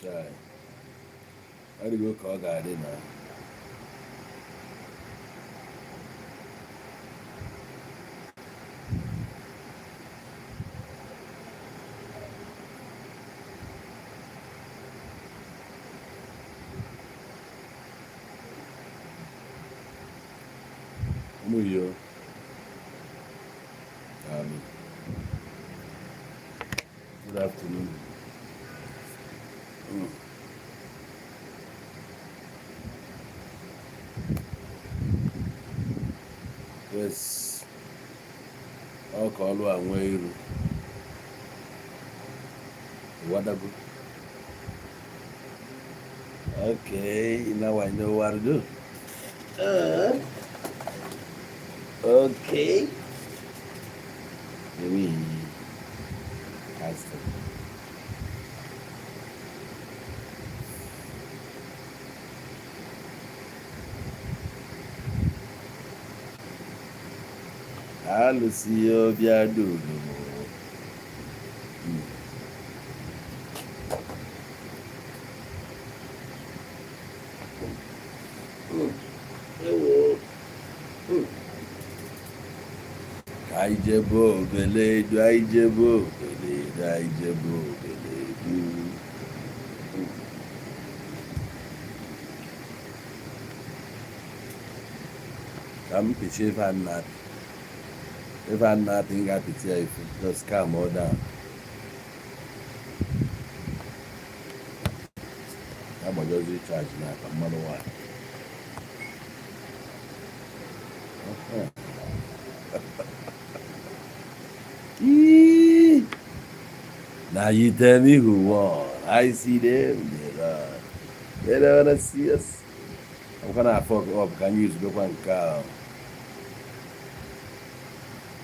Chai. Ọ dịgo ka ọ ga-adị na. Ụmụ yo. Good afternoon. Yes. Ọ ka ọlụ a nwee iru. Wadago. Okay, now I know what to do. Okay. Let me cast it. Alụsị ọbịa duru m. Ewo. Ka anyị jebe Obeledu, anyị jebe Obeledu, anyị jebe Obeledu. Ka m pịchie ife a na-apị. Ife a na-apị, m ga-apịtị ya ife. Just calm all down. Agbajọzi charge n'aka mmanụ nwanyị. Eee. Now you tell me who won. I see them, they run. They don't wanna see us. I'm gonna fuck up. Can you use the one car?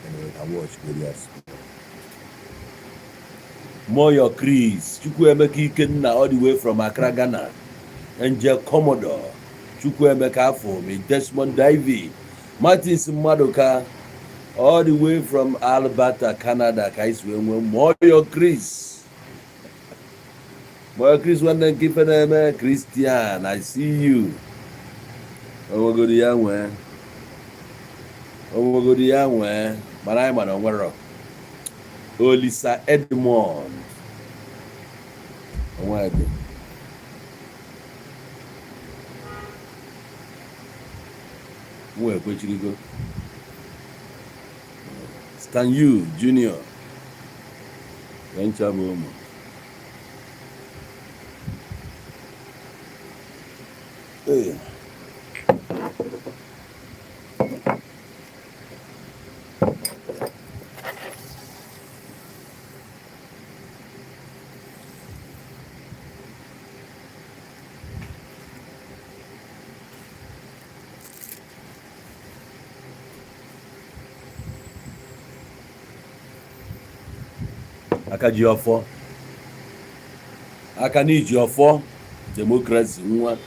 Anyway, I watch videos. Moyo Chris, Chukwuemeka Ikenna, all the way from Accra, Ghana. Angel Commodore, Chukwuemeka Afomi, Desmond Davy, Martins Madoka, all the way from Alberta, Canada. Ka anyị si wee nwee Moyo Chris. Moyo Chris, nwanne nke ife na-eme Christian, I see you. Onwegoro ya nwee. Onwegoro ya nwee, mana anyị mana onwero. Olisa Edmond. Onwedị. Mụ ekwechirigo. Stan U Junior. Venture bụ ụmụ. Ee. Aka ji ọfọ, aka n'iji ọfọ democracy, nwa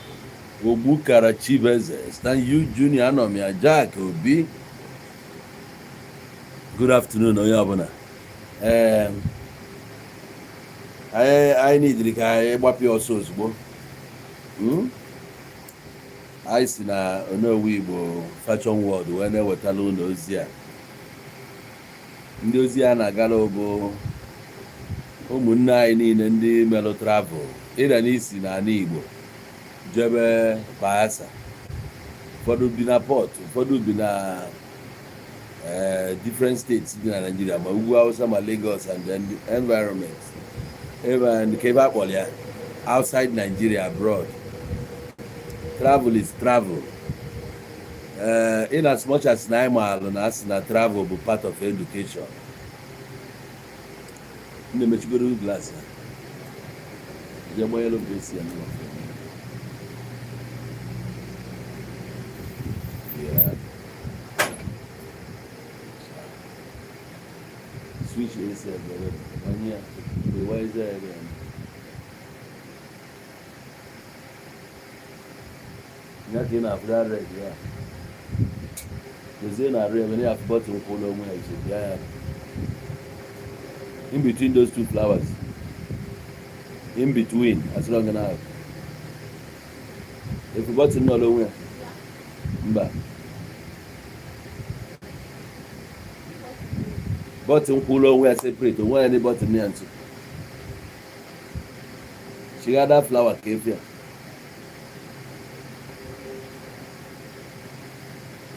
Ogbukara Chibeze, Stan U Junior, anọm ya. Jack Obi, good afternoon. Onye ọbụla, ee, anyị nidiri ka anyị gbapịa ọsọ ozugbo. Anyị si na Onowu Igbo Fashion World wee na-ewetala ụlọ ozi a. Ndị ozi a na-agara bụ ụmụnne anyị niile ndị melụ travel ịda n'isi n'ala Igbo jebe Bayelsa. Ụfọdụ bi na Port, ụfọdụ bi na different states dị na Nigeria, ma ugwu Hausa, ma Lagos and then the environment ebe nke ebe a kpọrọ ya outside Nigeria, abroad. Travel is travel. In as much as na anyị maalụ na asị na travel bụ part of education, m na-emechigoro glass ya je gbanyelu m esi ya n'ụlọ. Yeah. Switch AC ebere gbanye ya, wee ya ebe ya. Ya ka ị na-afụ red ya. Dozie na arụ ebe na ya afụ button kwụrụ onwe ya iche, bịa ya in between those two flowers. In between, asịrọ gị na efu button nọrọ onwe ya. Mba, button kwụrụ onwe ya separate, onwe ya ndị button ya nso. Chigada flower ka efu ya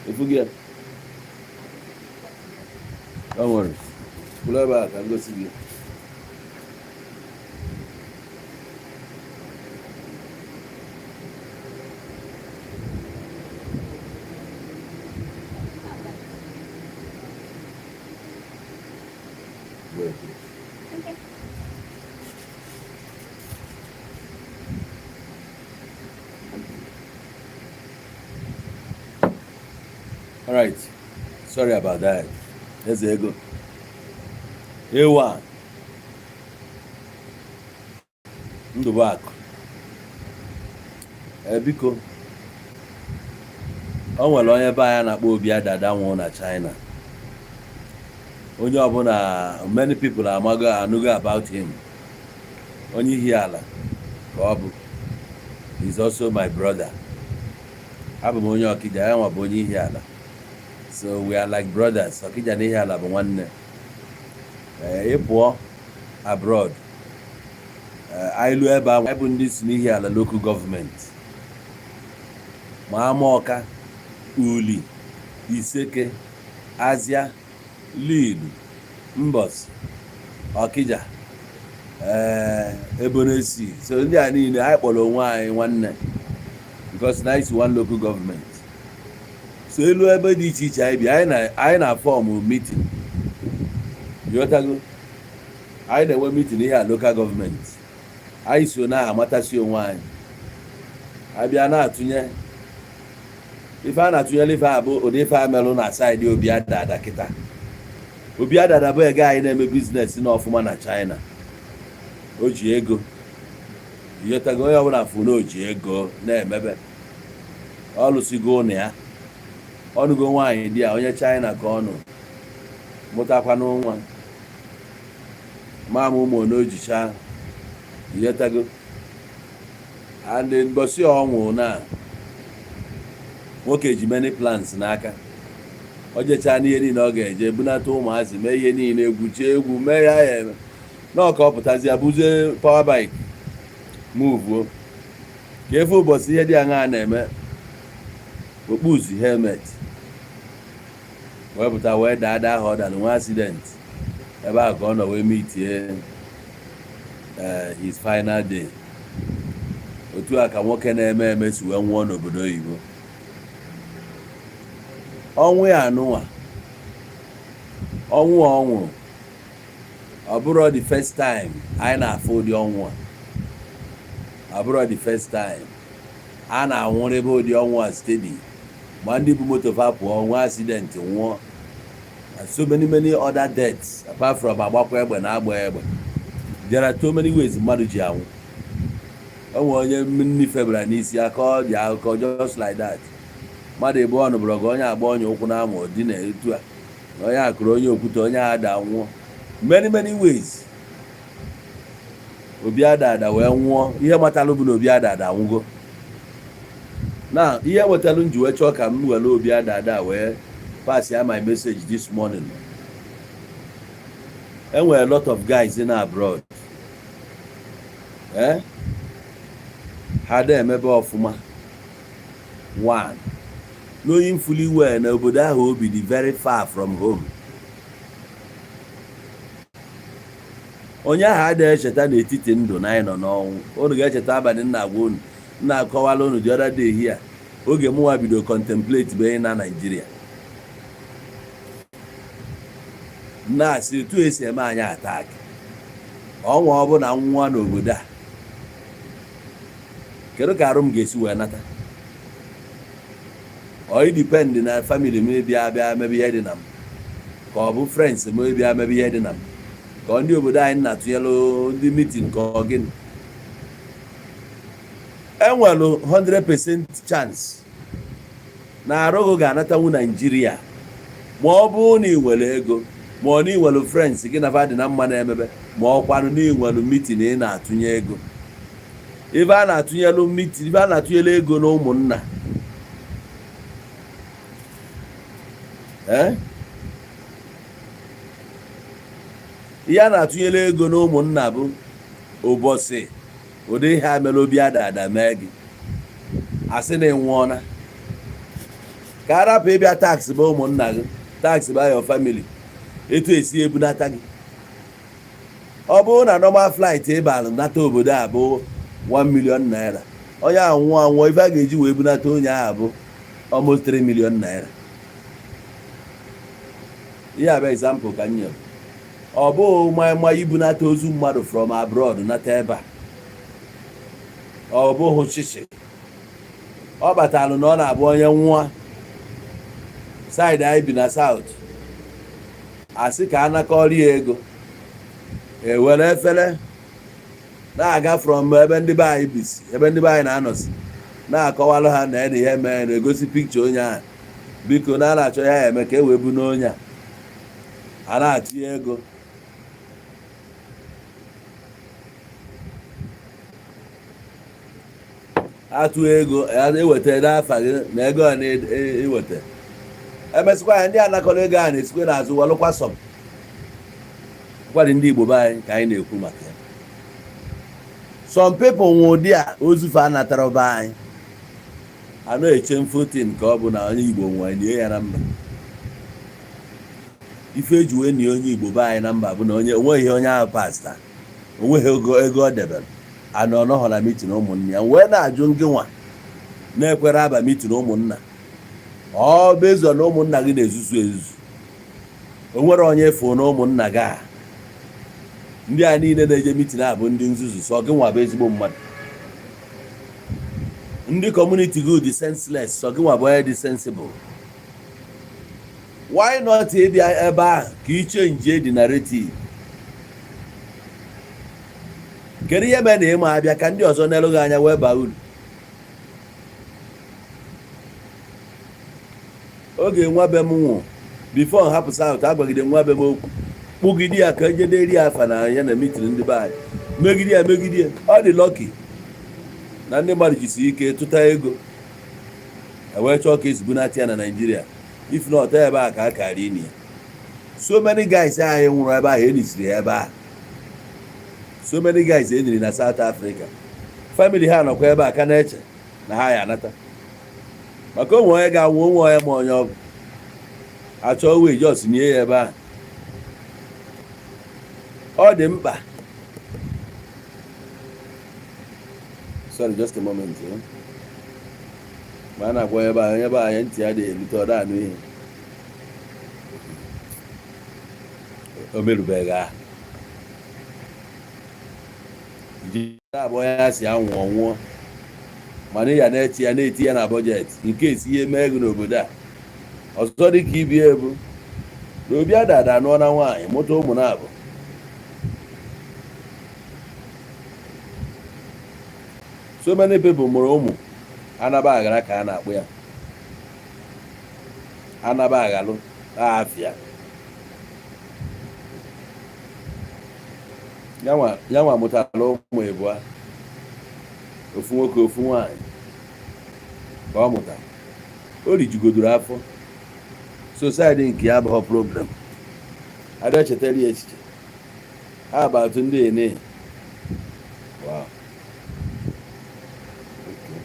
efu gị ya. Don't worry. Kwụrụ ebe a ka m gosi gị. Wait. Okay. All right. Sorry about that. Eze ego. A1. Ndụbụakụ. Ee, biko. O nwere onye be anyị na-akpọ Obi Adada nwụrụ na China. Onye ọbụla, many people amago, anụgo about him. Onye Ihiala ka ọ bụ. He's also my brother. Abụ m onye Ọkịja, ya nwa bụ onye Ihiala. So we are like brothers. Ọkịja na Ihiala bụ nwanne. Ee, ị pụọ abroad. Ee, anyị lụọ ebe ahụ, anyị bụ ndị si n'Ihiala local government. Ma Amaọka, Uli, Iseke, Azia, Lilu, Mbọsị, Ọkịja, ee, Ebonesi. So ndị a niile anyị kpọrọ onwe anyị nwanne because na anyị si one local government. So elu ebe dị iche iche anyị bi, anyị na form meeting. Ịghọtago? Anyị na-enwe meeting ihe a local government. Anyị so na-amatasi onwe anyị. Abịa na-atụnye ife a na-atụnyere, ife a bụ ụdị ife a melụ na side Obi Adada kịta. Obi Adada bụ ego anyị na-eme business na ọfụma na China. O ji ego. Ịghọtago? Onye ọbụla fụ na o ji ego na-emebe. Ọ lụsigo ụnụ ya. Ọnụgo nwaanyị di ya, onye China ka ọ nụ. Mụtakwanụ nwa. Ma m ụmụ one o jicha. Ịghọtago? And mbọsị ọ nwụrụ na nwoke ji many plans n'aka. O jechaa n'ihe niile ọ ga-eje, bunata ụmụazị, mee ihe niile, egwu chee egwu, mee ya ya eme na ọ ka ọ pụtazi ya buzie power bike muvuo ka efe. Ụbọchị ihe dị aṅaa na-eme, okpuzi helmet wee pụta, wee daa daa ahụ, ọ dara, nwee accident ebe ahụ ka ọ nọ wee meetie his final day. Otu a ka nwoke na-eme eme si wee nwụọ n'obodo oyibo. Ọnwụ ya anụnwa, ọnwụ ọ nwụrụ, ọ bụrụ the first time anyị na-afụ ụdị ọnwụ a. Ọ bụrụ the first time a na-anwụrịba ụdị ọnwụ a steady. Ma ndị bụ moto fa pụọ, nwee accident, nwụọ, and so many, many other deaths apart from agbakwa egbe na agba egbe. There are so many ways mmadụ ji anwụ. O nwere onye nni febara n'isi aka, ọ dị akụkọ just like that. Mmadụ ebe ọ nụbụrụ ka onye agba onye ụkwụ n'ama dị na etu a na onye akụrụ onye okwute, onye ada nwụọ. Many, many ways Obi Adada wee nwụọ. Ihe matalụ bụ na Obi Adada anwụgo. Na ihe wetalụ m ji wee chọọ ka m were Obi Adada wee pass ya my message this morning, enwere a lot of guys in abroad, eh, ha da emebe ọfụma. One, knowing fully well na obodo ahụ obi dị very far from home. Onye ahụ adịghị echeta n'etiti ndụ na anyị nọ n'ọnwụ. Unu ga-echeta abalị nna agwa unu, nna akọwala unu the other day here, oge mụnwa bido contemplate bụ na Nigeria, na-asị otu esi eme anyị attack ọnwa ọ bụ na nwa n'obodo a, kedu ka arụ m ga-esi wee nata? Ọ depend na family m bịa bịa mebe ihe dị na m, ka ọ bụ friends m bịa mebe ihe dị na m, ka ọ ndị obodo anyị na-atụnyelụ ndị meeting, ka ọ gịnị? Enwelu 100% chance na arụghị ga-anatanwu Naijiria, ma ọ bụrụ na ị nwere ego, ma ọ na ị nwere friends gị na fa dị na mma na-emebe. Ma ọkwanụ na inwelu meeting ị na-atụnye ego, ife a na-atụnyelu meeting, ife a na-atụnyelu ego na ụmụnna, ee, ihe a na-atụnyere ego na ụmụnna bụ ụbọchị ụdị ihe a mere obi ada ada mee gị, asị na ịnwụọna, ka a rapụ ịbịa tax bụ ụmụnna gị, tax by your family, etu esi ebunata gị. Ọ bụrụ na normal flight ịbalụ nata obodo a bụ 1 million naira, onye ahụ nwụọ anwụọ, ife a ga-eji wee bunata onye ahụ bụ almost 3 million naira. Ihe a bụ example ka m nyere. Ọ bụghị mma ibunata ozu mmadụ from abroad nata ebe a. Ọ bụghị chichi ọ kpatalụ na ọ na-abụ onye nwa side anyị bi na South, asị ka a nakọrọ ya ego, ewere efere na-aga from ebe ndị be anyị bisi, ebe ndị be anyị na-anọsi, na-akọwalụ ha na ede ihe mere, na-egosi pikcha onye ahụ, biko na a na-achọ ya eme ka e wee bu n'onye a, a na-atụnye ego. Atụ ego eweta n'afa gị na ego a na-eweta, emesịkwa ya, ndị anakọrọ ego a na-esikwe n'azụ welụkwa sọm gwadị ndị Igbo be anyị ka anyị na-ekwu maka ya. Some people nwe ụdị a ozufe a natara be anyị a na-eche mfotin ka ọ bụ na onye Igbo nwee nie ya na mba. Ife eji wee nie onye Igbo be anyị na mba bụ na onye onweghị onye ahụ pasta, onweghị ego ọ debere ana ọnọghọ na meeting ụmụnne ya, wee na-ajụ ngị nwa na-ekwere aba meeting ụmụnna. Ọ bụ ezo na ụmụnna gị na-ezuzu ezuzu, o nwere onye fụ na ụmụnna gị a, ndị a niile na-eje meeting a bụ ndị nzuzu, sọ gị nwa bụ ezigbo mmadụ. Ndị community gị dị senseless, sọ gị nwa bụ onye dị sensible. Why not ịbịa ebe ahụ ka ị change the narrative? Kedu ihe mere na ịma abịa ka ndị ọzọ n'elu gị anya wee baa uru? Oge nwa be m nwụ, before hapụ South, agwagide nwa be m okwu, kpụgide ya ka ejederi ya afa na ya na meeting ndị be anyị, megide ya, megide ya. Ọ dị lucky na ndị mmadụ jisi ike tụta ego ewee chọọ ka esi bunata ya na Naịjirịa. If not, ebe a ka a kara ini ya. So many guys anyị nwụrụ ebe ahụ, enisiri ya ebe a. So many guys eniri na South Africa, family ha nọkwa ebe a ka na-eche na ha ya anata, maka onwe onye ga-anwụ, onwe onye ma onye ọ bụ achọ wee jos nie ya ebe ahụ. Ọ dị mkpa. Sorry, just a moment, eh? Ma a na-agwa ebe ahụ, onye ebe anyị ntị ya dị erute, ọ anụ ihe o merụbeghị ahụ ji abụ onye ya si anwụ ọnwụọ, mana ya na-eche ya na-eti ya na budget nke esi ihe mee ego n'obodo a. Ọzọ dị ka ibi ebu na obi adada anụọ na nwaanyị mụta ụmụ na-abụ. So many people mụrụ ụmụ anaba aghara ka a na-akpụ ya anaba aghalụ afịa. Yanwa mụtara ụmụ ịbụa, ofu nwoke, ofu nwaanyị ka ọ mụtara. O rijugodoro afọ. Society nke ya abụghị problem, ada echetara ya echiche ha abatụ ndị ene. Wow. Okay.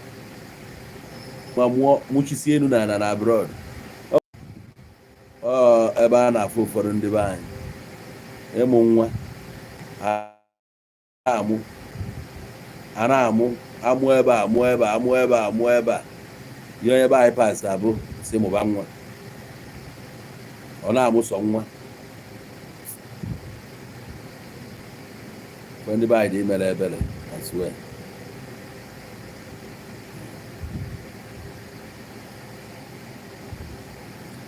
Ma mụọ mụchisie elu na ana na abroad, ọ ebe a na-afụ ụfọdụ ndị be anyị ịmụ nwa amụ a na-amụ amụ ebe a, mụọ ebe a, mụọ ebe a, mụọ ebe a. Ihe onye be anyị pas abụ si mụba nwa, ọ na-amụ sọ nwa. Ndị be anyị dị imere ebere as well.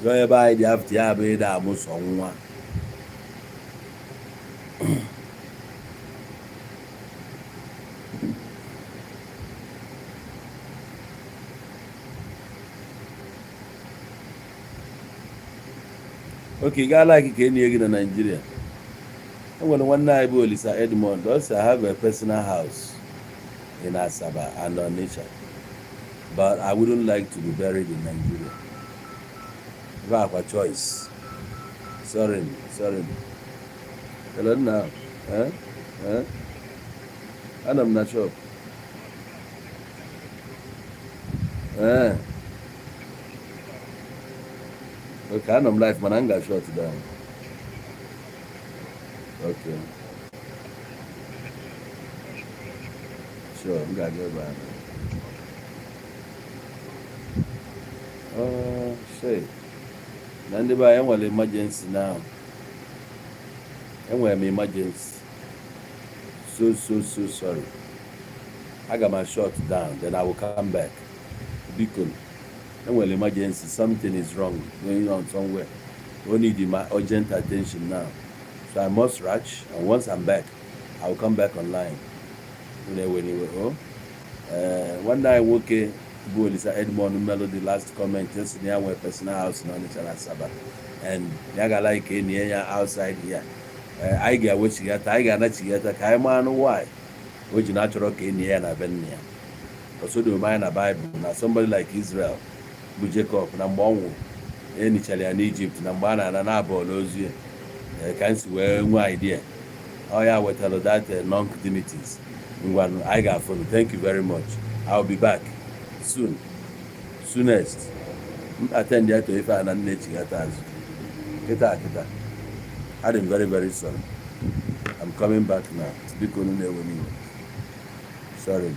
Ihe onye be anyị dị after ya bụ ịda amụ sọ nwa. Okay, gaa like ka enyi gị na Naịjirịa. Enwere nwanne anyị bụ Olisa Edmond. Ọ sị, "I have a personal house in Asaba and Onitsha, but I wouldn't like to be buried in Nigeria." Ebe akwa choice. Sorry, sorry. Hello nna. Eh? Eh? Anọ m na shop. Eh. Okay, anọ m live, mana m ga-shut down. Okay. Sure, m ga-aga ebe ahụ. Oh, shit. Na ndị be anyị, enwere emergency now. Enwere m emergency. So, so, so sorry. Aga m shut down, then I will come back. Biko, enwere emergency. Something is wrong going on somewhere. O need my urgent attention now. So I must rush, and once I'm back, I will come back online. Unu ewe n'iwe o. Ee, nwanne anyị nwoke bụ Olisa Edmond melụ the last comment, sị na ya nwee personal house na Ọnịcha na Asaba and ya ga like enyi ya outside here. Ee, anyị ga-ewechighata, anyị ga-anachighata ka anyị maa anụ why o ji na-achọrọ ka enyi ya na be nna ya. Osodo anyị na Bible na somebody like Israel bụ Jacob, na mgbe ọ nwụrụ, enichara ya n'Egypt, na mgbe a na-ana na-abọọlụ ozu ya. Ee, ka m si wee nwee idea, ọ ya wetara that nunc dimittis. Ngwanụ, anyị ga-afụnụ. Thank you very much. I will be back soon, soonest. M attend ya to ife a na nne chighata azụ kịta kịta. Adị m very, very sorry. I'm coming back now. Biko, unu na-ewe n'iwe. Sorry.